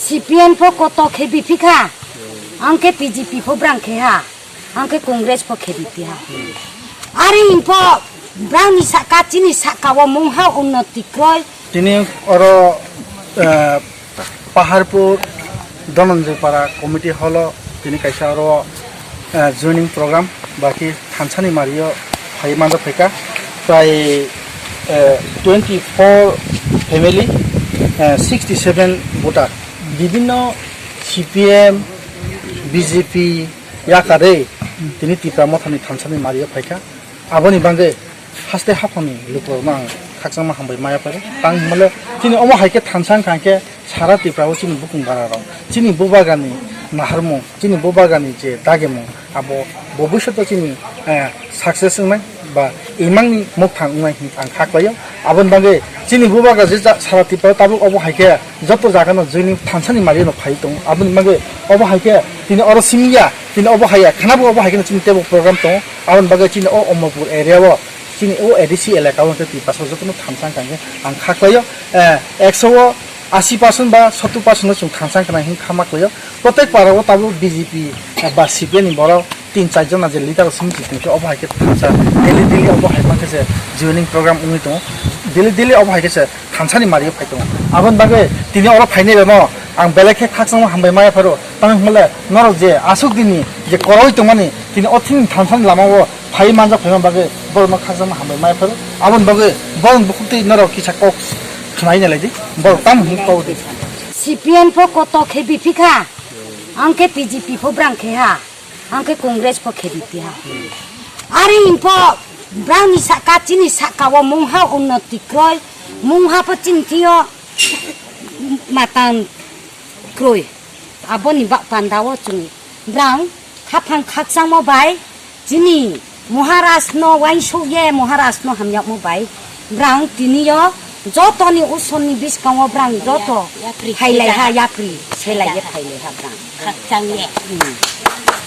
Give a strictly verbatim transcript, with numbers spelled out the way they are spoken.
C P M pho koto khe biphikha, ang khe B J P pho brang khe ha, ang khe Congress pho khe biphiha. Ari hwnpho brangni saka, chini saka o mungha unnoti kroi. Tini oro, eh, Paharpur Dhananjay Para Committee Hall o tini kaisa oro, eh, joining program ba khe thansani mario phai manjak phaikha. Prai, eh, twenty four family, eh, sixty seven voter. Bibinno C P M, B J P yakarwi tini Tipra Mothani thansani mario phaikha. Aboni bagwi haste haphangni lukurokno ang khakchangma hambai maya phai. Tang hwnmale chini omo hai khe thansa wngkha khe sara Tripura o chini bukung bara rok, chini bubagani naharmung, chini bubagani je dagimung, abo bobishoto chini, eh, success wngnai ba imangni mokthang wngnai hwnwi ang kha khlaio. Aboni bagwi chini bubagra je ja-, sara Tripura o tabuk obo hai khe joto jagano joining thansani mario no phai tongo. Aboni bagwi obo hai khe tini oro simi ya, tini obo hai ya, khwnabo obo hai khe chini teibo program tongo. Aboni bagwi chini o Omorpur area o, chini o A D C elaka o hwnkhe Tiprasa jotono thansa wngkha hwnkhe ang kha khlaio. Eh, ekso o asi percent ba sottur percent no chwng thansa wngkha hwnwi kha ma khlaio. Protek para o tabuk B J P ba C P M ni borok tin char jona je leader o simi tongkhe obo hai khe thansa daily daily obo hai mankhe se joining program wngwi tongo. Daily daily obo hai khe se thansani mario phai tongo. Aboni bagwi tini oro phainai rokno ang belai khe khakchangma hambai maya pharo. Tamo hwnle norok je aswk dini je koroi tongmani tini o thini thansani lama o phai manjak phaima bagwi borokno khakchangma hambai maya pharo. Aboni bagwi borokni bukhuk twi norok kisa kok khwnai nai lai di. Borok tamo hwnwi kok di. C P M pho koto khe biphikha, ang khe B J P pho brang khe ha. Ang khe Congress pho khe biphiha. Ari hwnpho brangni saka, chini saka o mungha unnoti kroi, mungha pho chini thio matan kroi. Aboni ba panda o chwng brang khaphang khakchangmo bai chini Maharaj no uansuk ye Maharaj no hamyakmo bai brang tini o jotoni usoni bwskango brang joto yapri phailai ha, yapri selai ye phailai ha brang. Khakchang ye. Hmm.